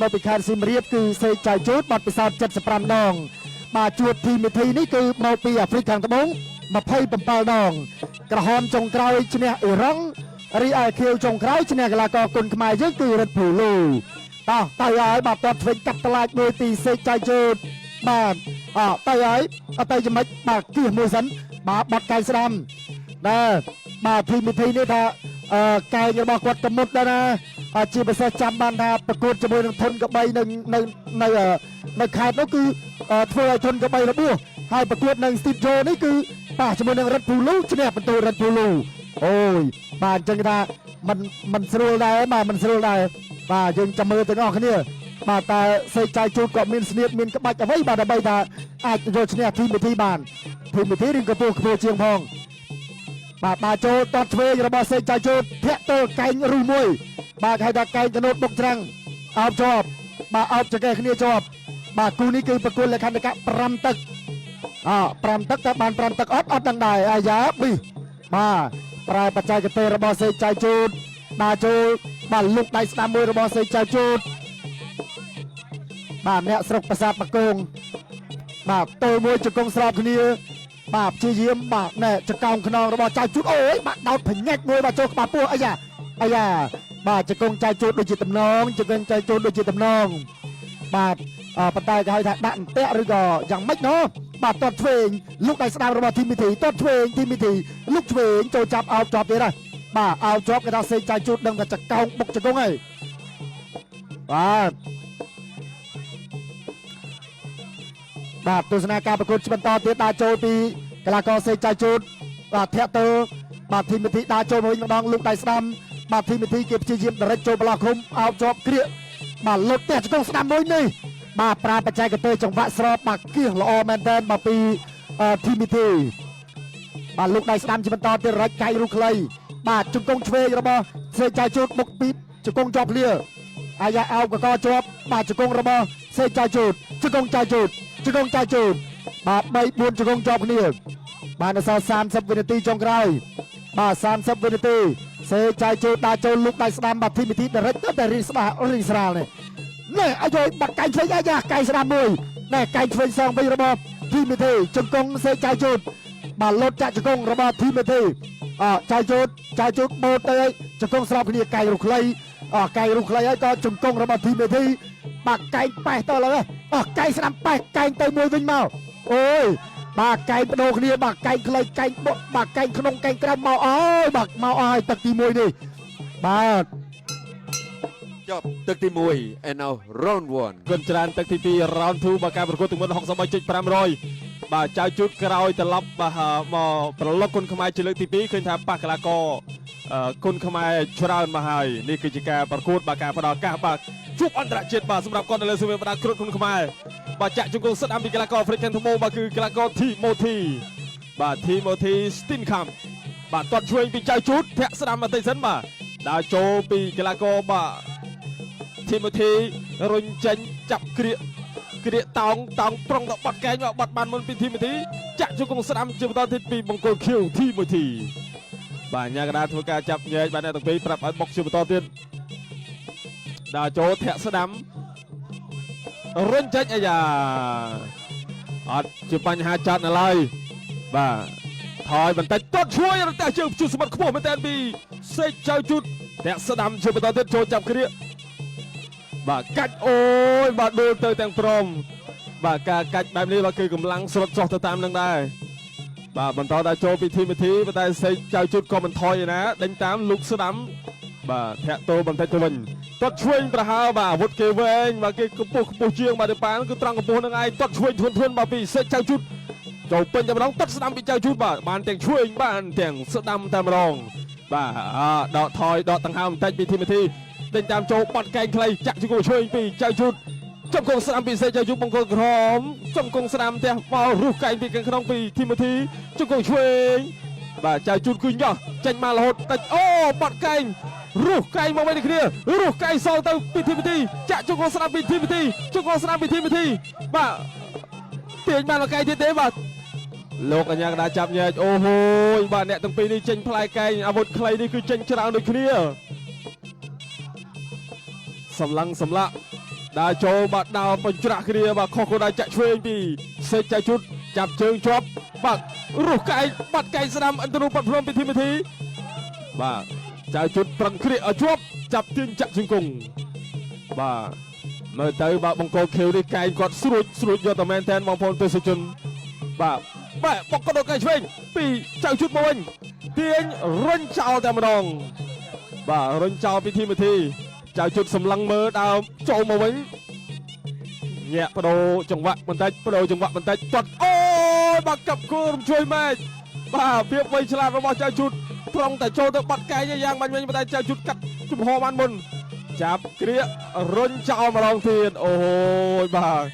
មកពីខេត្តសៀមរាបគឺសេកចៅជូតបាត់ពិសោធន៍75ដងបាទជួតធីមីធីនេះគឺមកពីអាហ្វ្រិកខាងត្បូង27ដងក្រហមចុងក្រោយឈ្នះអ៊ីរ៉ង់រីឯខៀវចុងក្រោយឈ្នះកីឡាករគុនខ្មែរយើងគឺរិទ្ធភូលូតោះទៅហើយបាទទាត់ឆ្វេងកាត់តឡាចមួយពីសេកចៅជូតបាទអទៅហើយអត់ទៅយ៉ាងម៉េចបាទគៀសមួយសិនបាទបាត់កែងស្ដាំបាទបាទធីមីធីនេះថាអឺកែងរបស់គាត់កមុតដែរណា ជាពិសេសចាំបានថាប្រកួតជាមួយនឹងធុនកបីនៅនៅនៅនៅខេត្តនោះគឺធ្វើឲ្យធុនកបីរបួសហើយប្រកួតនឹងស្ទីបយ៉ូនេះគឺប៉ះជាមួយនឹងរិទ្ធពូលូឈ្នះបន្ទូរិទ្ធពូលូអូយបាទអញ្ចឹងថាมันมันស្រួលដែរបាទมันស្រួលដែរបាទយើងចាំមើលទាំងអស់គ្នាបាទតើសេកចៃជូតក៏មានស្នៀតមានក្បាច់អ្វីបាទដើម្បីថាអាចយកឈ្នះធីមវិធីបានធីមវិធីឬក៏ពោះខ្ពស់ជាងផងបាទបាទចូលតតឆ្វេងរបស់សេកចៃជូតធាក់ទល់កែងរុះមួយបាទហៅថាកែងកណូតបុកច្រាំងអោបជាប់បាទអោបចកេះគ្នាជាប់បាទគូនេះគឺប្រគល់លក្ខន្តិកៈ5ទឹកអ5ទឹកតើបាន5ទឹកអត់អត់ដឹងដែរអាយ៉ាប៊ីបាទប្រើបច្ចេកទេសរបស់សេកចៅជូតបាទចូលបាទលុកដៃស្ដាំមួយរបស់សេកចៅជូតបាទអ្នកស្រុកប្រាសាទបាគងបាទតោមួយជង្គង់ស្របគ្នាបាទព្យាយាមបាទណែចកោងខ្នងរបស់ចៅជូតអូយបាទដោតភញាច់មួយបាទចូលក្បាលពោះអាយ៉ាអាយ៉ាបាទជង្គង់ចៅជូតដូចជាតំណងជង្គង់ចៅជូតដូចជាតំណងបាទប៉ុន្តែគេហៅថាដាក់អន្ទាក់ឬក៏យ៉ាងម៉េចណោះបាទទាត់ឆ្វេងលុកដៃស្ដាំរបស់ធីមីធីទាត់ឆ្វេងធីមីធីលុកឆ្វេងចូលចាប់អោបជាប់ទៀតហើយបាទអោបជាប់គេថាសេកចៅជូតដឹងថាចកោងបុកជង្គង់ហើយបាទបាទទស្សនាការប្រកួតជាបន្តទៀតដើរចូលពីកីឡាករសេកចៅជូតបាទធាក់ទៅបាទធីមីធីដើរចូលមកវិញម្ដងលុកដៃស្ដាំបាទធីមីធីគេព្យាយាមដរិចចូលប្លោះឃុំអោបជាប់ក្រៀកបាទលុតផ្ទះជង្គង់ស្ដាំមួយនេះបាទប្រើបច្ចេកទេសចង្វាក់ស្របបាទគៀសល្អមែនទែនបាទពីធីមីធីបាទលុកដៃស្ដាំជាបន្តទៀតរ៉ាច់កៃរុះខ្លីបាទជង្គង់ឆ្វេងរបស់សេកចៅជូតបុកពីជង្គង់ជាប់ភ្លាអាយ៉ាអោបកកជាប់បាទជង្គង់របស់សេកចៅជូតជង្គង់ចៅជូតជង្គង់ចៅជូតបាទ3 4ជង្គង់ជាប់គ្នាបាទនៅសល់30វិនាទីចុងក្រោយបាទ30វិនាទីសេកចៅជូតដើរចូលលុកដៃស្ដាំបាទធីមីធីដរិចទៅតែរៀងស្ដារៀងស្រាលនេះនេះអាយបាត់កែងឆ្វេងអាយ៉ាកែងស្ដាំមួយនេះកែងឆ្វេងសងវិញរបស់ធីមីធីជង្គង់សេកចៅជូតបាទលុតចាក់ជង្គង់របស់ធីមីធីអចៅជូតចៅជូតបូតទៅជង្គង់ស្របគ្នាកែងរុះខ្លីអកែងរុះខ្លីហើយក៏ជង្គង់របស់ធីមីធីបាទកែងប៉េះទៅឡើយអកែងស្ដាំប៉េះកែងទៅមួយវិញមកអូយបាទកែងបដូរគ្នាបាទកែងខ្លីកែងបុកបាទកែងក្នុងកែងក្រៅមកអើយបាទមកអើយទឹកទី1នេះបាទ ចប់ទឹកទី1 and now round 1 គុណច្រើនទឹកទី2 round 2បាទការប្រកួតទម្ងន់63.500បាទចៅជូតក្រោយត្រឡប់បាទមកប្រឡុកគុណខ្មែរជាលើកទី2ឃើញថាប៉ះកីឡាករគុណខ្មែរច្រើនមកហើយនេះគឺជាការប្រកួតបាទការផ្ដល់ឱកាសបាទជួបអន្តរជាតិបាទសម្រាប់គាត់នៅលើសង្វៀនបដាគ្រុតគុណខ្មែរបាទចាក់ជង្គង់សិតអំពីកីឡាករអាហ្វ្រិកខាងត្បូងបាទគឺកីឡាករធីម៉ូធីបាទធីម៉ូធីស្ទីនខាំបាទទាត់ឆ្វេងពីចៅជូតធាក់ស្ដាំបន្តិចសិនបាទដើរចូលពីកីឡាករបាទធីម៉ូធីរុញចេញចាប់ក្រៀកក្រៀកតោងតោងប្រុងទៅបាត់កែងមកបាត់បានមុនពីធីម៉ូធីចាក់ជង្គង់ស្ដាំជាបន្តទៀតពីបង្គោលខៀវធីម៉ូធីបាទញ៉ាកដាធ្វើការចាប់ញែកបាទអ្នកទាំងពីរប្រាប់ឲ្យបុកជាបន្តទៀតដើរចូលធាក់ស្ដាំរុញចេញអាយ៉ាអត់ជាបញ្ហាចាត់នៅឡើយបាទថយបន្តិចទាត់ជួយរទេះជើងជួសសមុទ្រខ្ពស់មែនតើពីសេកចៅជូតធាក់ស្ដាំជាបន្តទៀតចូលចាប់ក្រៀកបាទកាច់អូយបាទដួលទៅទាំងព្រមបាទការកាច់បែបនេះបាទគឺកម្លាំងស្រុតចុះទៅតាមនឹងដែរបាទបន្តដល់ចូលពីធីមធីប៉ុន្តែសេកចៅជូតក៏មិនថយឯណាដេញតាមលូកស្ដាំបាទធាក់តោបន្តិចទៅវិញទាត់ឆ្វេងប្រហើបាទអាវុធគេវែងបាទគេកម្ពស់កម្ពស់ជាងបាទទៅប៉ានគឺត្រង់កម្ពស់នឹងឯងទាត់ឆ្វេងធ្ងន់ធ្ងន់បាទពីសេកចៅជូតចូលពេញតែម្ដងទាត់ស្ដាំពីចៅជូតបាទបានទាំងឆ្វេងបានទាំងស្ដាំតែម្ដងបាទដកថយដកដង្ហើមបន្តិចពីធីមធីដេញតាមចូលបាត់កែងខ្លីចាក់ជង្គង់ឆ្វេងពីចៅជូតជង្គង់ស្ដាំពីសេកចៅជូតបង្គោលក្រហមជង្គង់ស្ដាំផ្ទះមករុះកែងពីខាងក្នុងពីធីមធីជង្គង់ឆ្វេងបាទចៅជូតគឺញោះចេញមករហូតតិចអូបាត់កែងរុះកែងមកវិញនេះគ្នារុះកែងសល់ទៅពីធីមធីចាក់ជង្គង់ស្ដាំពីធីមធីជង្គង់ស្ដាំពីធីមធីបាទទាញបានមកកែងទៀតទេបាទលោកអញ្ញាកដាចាប់ញែកអូហូយបាទអ្នកទាំងពីរនេះចេញផ្លែកែងអាវុធខ្លីនេះគឺចេញច្រើនដូចគ្នាសម្លឹងសម្លាក់ ដើរចូលបាទដើរបញ្ច្រាស់គ្នាបាទខុសគោលដៅចាក់ឆ្វេងពីសេកចៅជុតចាប់ជើងជាប់បាទរុះកែងបាត់កែងស្ដាំឥន្ទនូប៉ាត់ភ្នំពីធីមធីបាទចៅជុតប្រឹងគ្រាកឲ្យជាប់ចាប់ទាញចាក់ជង្គង់បាទមើលទៅបាទបង្គោលខៀវនេះកែងគាត់ស្រួចស្រួចយកតែមែនតែនបងប្អូនទេសជនបាទបាទបកកដល់កែងឆ្វេងពីចៅជុតមកវិញទាញរុញចោលតែម្ដងបាទរុញចោលពីធីមធីចៅជុតសម្លឹងមើលដើមចូលមកវិញញាក់បដូរចង្វាក់បន្តិចបដូរចង្វាក់បន្តិចទាត់អូយបាទកាប់គោរំជួយមែកបាទភាពវៃឆ្លាតរបស់ចៅជុតប្រុងតែចូលទៅបាត់កែងយ៉ាងបាញ់វិញប៉ុន្តែចៅជុតកាត់ជំហរបានមុនចាប់គ្រាករុញចោលម្ដងទៀតអូយបាទ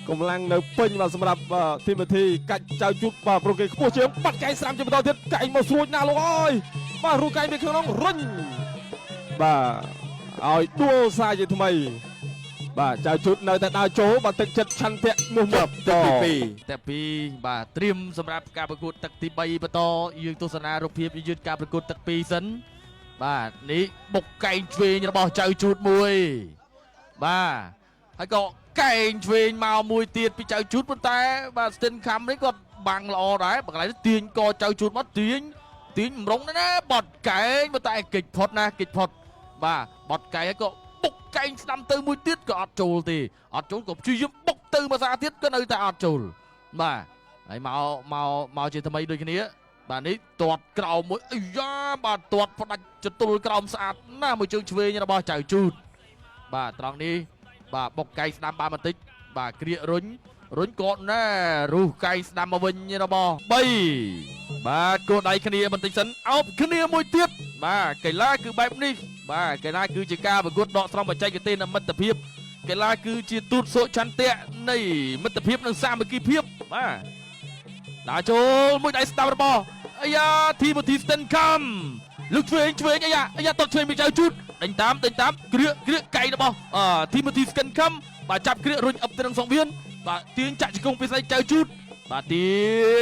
កម្លាំងនៅពេញបាទសម្រាប់ធីមធីកាច់ចៅជុតបាទព្រោះគេខ្ពស់ជាងបាត់កែងស្រាំជាបន្តទៀតកែងមកស្រួចណាស់លោកអើយបាទរូកែងពីក្នុងរុញបាទឲ្យដួលសារជាថ្មីបាទចៅជុតនៅតែដើរចូលបាទទឹកចិត្តឆន្ទៈមោះមុត ចប់ទឹកទី តែពីរបាទត្រៀមសម្រាប់ការប្រកួតទឹកទី3បន្តយើងទស្សនារូបភាពយឺតការប្រកួតទឹក2សិនបាទនេះបុកកែងឆ្វេងរបស់ចៅជូតមួយបាទហើយក៏កែងឆ្វេងមកមួយទៀតពីចៅជូតប៉ុន្តែបាទស្ទិនខំនេះគាត់បាំងល្អដែរបើកន្លែងនេះទាញកចៅជូតមកទាញទាញម្រុងណាស់ណាបត់កែងប៉ុន្តែកិច្ចផុតណាកិច្ចផុតបាទបត់កែងហើយក៏បុកកែងស្ដាំទៅមួយទៀតក៏អត់ចូលទេអត់ចូលក៏ព្យាយាមបុកទៅមួយសារទៀតក៏នៅតែអត់ចូល បាទហើយមកមកមកជាថ្មីដូចគ្នាបាទនេះទាត់ក្រោមមួយអាយ៉ាបាទទាត់ផ្ដាច់ចតុលក្រោមស្អាតណាស់មួយជើងឆ្វេងរបស់ចៅជូតបាទត្រង់នេះបាទបុកកែងស្ដាំបានបន្តិចបាទក្រៀករុញរុញកត់ណែរុះកែងស្ដាំមកវិញរបស់3បាទគោដៃគ្នាបន្តិចសិនអោបគ្នាមួយទៀតបាទកីឡាគឺបែបនេះបាទកីឡាគឺជាការប្រកួតដកស្រង់បច្ចេកទេសនិងមិត្តភាព កីឡាគឺជាទូតសុឆន្ទៈនៃមិត្តភាពនិងសាមគ្គីភាពបាទដើរចូលមួយដៃស្ដាំរបស់អាយ៉ាធីម៉ូធីស្តិនខំលើកឆ្វេងឆ្វេងអាយ៉ាអាយ៉ាតតឆ្វេងពីចៅជូតដេញតាមដេញតាមគ្រាកគ្រាកកៃរបស់ធីម៉ូធីស្តិនខំបាទចាប់គ្រាករុញអឹបទៅនឹងសង្វៀនបាទទាញចាក់ជង្គង់ពីស្អីចៅជូតបាទទា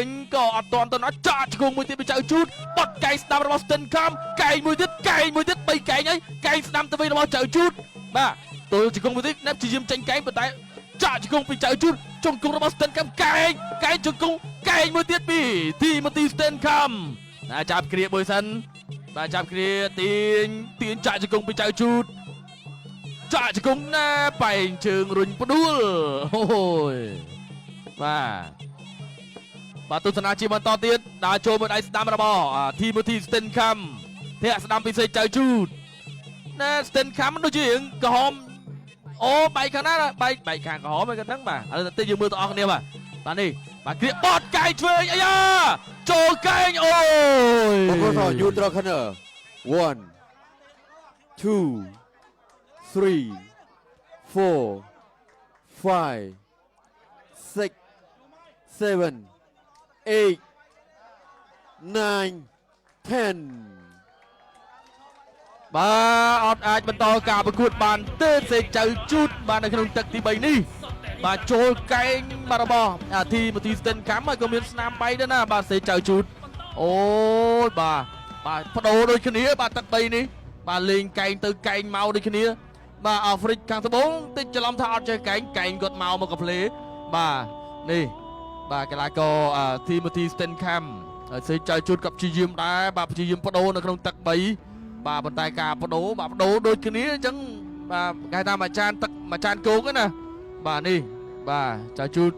ញក៏អត់តាន់ទៅណាចាក់ជង្គង់មួយទៀតពីចៅជូតបត់កៃស្ដាំរបស់ស្តិនខំកែងមួយទៀតកែងមួយទៀតបីកែងហើយកែងស្ដាំទៅវិញរបស់ចៅជូតបាទ ទល់ជង្គង់មួយទៀតណែព្យាយាមចេញកែងប៉ុន្តែចាក់ជង្គង់ពីចៅជូតជង្គង់របស់ស្តិនខំកែងកែងជង្គង់កែងមួយទៀតពីទីមទីស្តិនខំណាចាប់គ្រាមួយសិនបាទចាប់គ្រាទាញទាញចាក់ជង្គង់ពីចៅជូតចាក់ជង្គង់ណាបែងជើងរុញផ្ដួលអូយបាទបាទទស្សនាជាបន្តទៀតដើរចូលមួយដៃស្ដាំរបស់ធីម៉ូធីស្តិនខំធាក់ស្ដាំពីសេចៅជូតណែស្តិនខំដូចជារៀងក្រហម អូបែកខាងណាបែកបែកខាងក្រហមឯងគាត់ហ្នឹងបាទឥឡូវទៅយើងមើលទាំងអស់គ្នាបាទបាទនេះបាទគ្រាបត់កែងឆ្វេងអាយ៉ាចូលកែងអូយ 2បង្គោលស neutral corner 1 2 3 4 5 6 7 8 9 10 បាទអត់អាចបន្តការប្រកួតបានទេសេចចៅជូតបាទនៅក្នុងទឹកទី3នេះបាទចូលកែងបាទរបស់អាធីម៉ូធីស្តិនកាំហើយក៏មានស្នាមបែកដែរណាបាទសេចចៅជូតអូយបាទបាទបដូរដូចគ្នាបាទទឹក3នេះបាទលេងកែងទៅកែងមកដូចគ្នាបាទអាហ្វ្រិកខាងត្បូងតិចច្រឡំថាអត់ចេះកែងកែងគាត់មកមកកាផ្លេបាទនេះបាទកីឡាករអាធីម៉ូធីស្តិនខាំហើយសេចចៅជូតក៏ព្យាយាមដែរបាទព្យាយាមបដូរនៅក្នុងទឹក3បាទប៉ុន្តែការបដូរបាទបដូរដូចគ្នាអញ្ចឹងបាទគេហៅថាមួយចានទឹកមួយចានគោកហ្នឹងណាបាទនេះបាទចៅជូត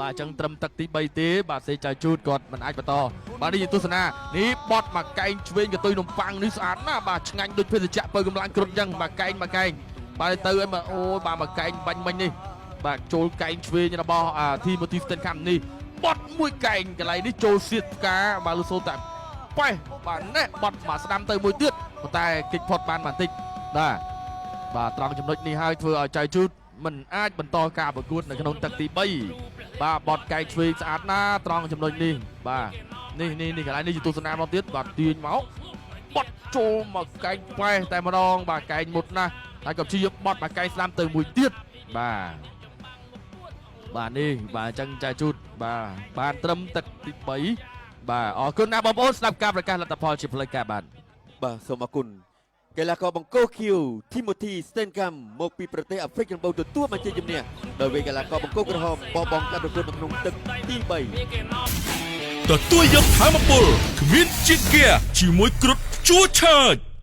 បាទអញ្ចឹងត្រឹមទឹកទី3ទេបាទសេចៅជូតគាត់មិនអាចបន្តបាទនេះជាទស្សនានេះបត់មកកែងឆ្វេងកតុយនំប៉័ងនេះស្អាតណាស់បាទឆ្ងាញ់ដូចភេសជ្ជៈបើកម្លាំងគ្រុតអញ្ចឹងបាទកែងមកកែងបាទទៅអីបាទអូយបាទមកកែងបាញ់មិញនេះបាទចូលកែងឆ្វេងរបស់អាធីម៉ូធីស្តិនខាំនេះបត់មួយកែងកន្លែងនេះចូលសៀតផ្កាបាទលូសូតាប៉េះបាទណែបត់មកស្ដាំទៅមួយទៀតប៉ុន្តែគេចផុតបានបន្តិចបាទបាទត្រង់ចំណុចនេះហើយធ្វើឲ្យចៅជូតមិនអាចបន្តការប្រកួតនៅក្នុងទឹកទី3បាទបត់កែងឆ្វេងស្អាតណាស់ត្រង់ចំណុចនេះបាទនេះនេះនេះកន្លែងនេះជាទស្សនាម្ដងទៀតបាទទាញមកបត់ចូលមកកែងប៉េះតែម្ដងបាទកែងមុតណាស់ហើយក៏ព្យាយាមបត់មកកែងស្ដាំទៅមួយទៀតបាទបាទនេះបាទអញ្ចឹងចៅជូតបាទបានត្រឹមទឹកទី3បាទអរគុណណាស់បងប្អូនស្ដាប់ការប្រកាសលទ្ធផលជាផ្លូវការបាទ បាទសូមអរគុណ កីឡាករបង្គោលខៀវ Timothy Stenkamp មកពីប្រទេសអាហ្វ្រិកខាងត្បូងទទួលបានជ័យជំនះដោយវាយកីឡាករបង្គោលក្រហមបោះបង់ការប្រកួតនៅក្នុងទឹកទី3 ទទួលយកធម៌ពលគ្មានជាតិហ្គាជាមួយគ្រុឌជួឆើច។